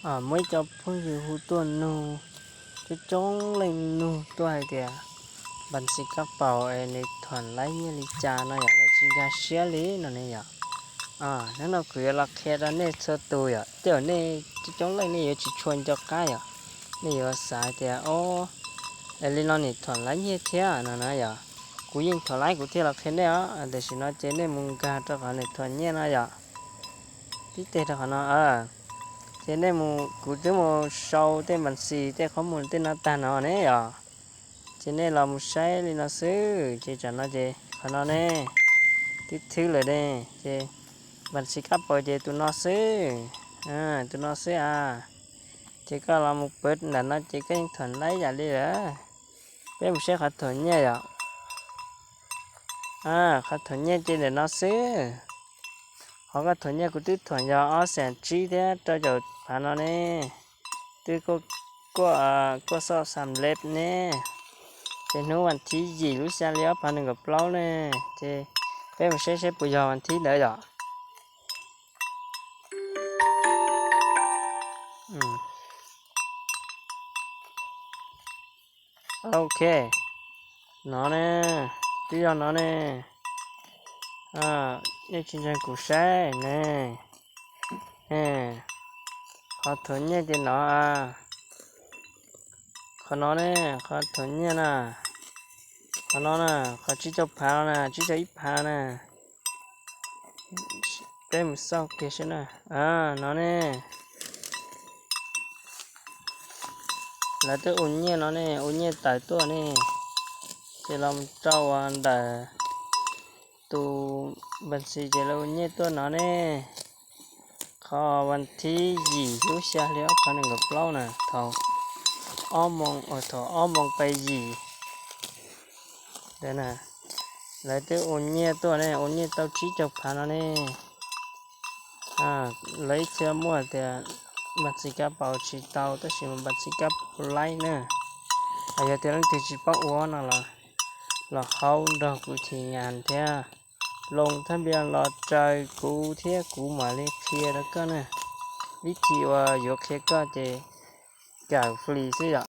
Muaj ib co phooj ywg hu tuaj nug, coob coob leej nug tuaj hais tias npas xis kab paus es nws thuam laib nyiaj li cas no yom, lawv tsis nkag siab li no ne yom. Hnub no kuv yuav los qhia rau nej txhua tus yom, tej zaum nej coob coob leej nej yuav tsis tshua nco qab yom, nej yuav xav tias o, es li no nim thuam laib nyiaj thiab no na yom. Kuv yeej thuam laib kuv thiaj los qhia nej os, tiam sis no ces nej mus nkag rau qhov nws thuam nyiaj no yom. Tib teg rau qhov no, ces nej mus, kuv twb mus sau tej npas xis tej qhob mus tej no tag no ne yom. Ces nej los mus saib li no xwb, ces tsam no ces qhov no ne, twb thwb lawm ne, ces npas xis kab paus ces tus no xwb, tus no xwb a. Ces koj los mus pawv ntawm no ces koj yeej thuam laib yam li lawm. Peb mus saib qhov thuam nyiaj yom. Qhov thuam nyiaj ces ntawm no xwb. Qhov koj thuam nyiaj kuv twb thuam yog ob xees tsib thiab rau caum phav no ne. Twb kuaj xoj xam leb ne. Ces hnub vas thib yim lub xya hli ob phav nees nkaum plaub ne, ces peb mus saib saib puas yog vas thib ntawd yom. Ok, no ne, twb yog no ne. Nej tsis ntseeg kuv saib ne. Qhov thuam nyiaj ces no, qhov no ne, qhov thuam nyiaj na, qhov no na, qhov tsib caug phav no na, tsib caug ib phav na. Peb mus xauj kiag saib na. No ne, lawv twb ua nyiaj no ne, ua nyiaj tawm tuaj ne, ces los rau ua ntawm tus npas xis ces lawv ua nyiaj tuaj no ne. Qhov vas thib yim lub xya hli ob phav nees nkaum plaub na, thaum ob moos, thaum ob moos peb yim, lawv twb ua nyiaj tuaj ne, ua nyiaj tau tsib caug phav no ne. Lawv ib txhia muaj tias npas xis kab paus tsis tau, tab sis mas npas xis kab paus laib na. Yog tias leej twg tsis paub ua no los, los haub nrog kuv thim nyas thiab, loos thaj npias los raws kuv thiab kuv mam li qhia rau koj na. Vib thim uas yuav qhia koj ces kawm flis xwb yom.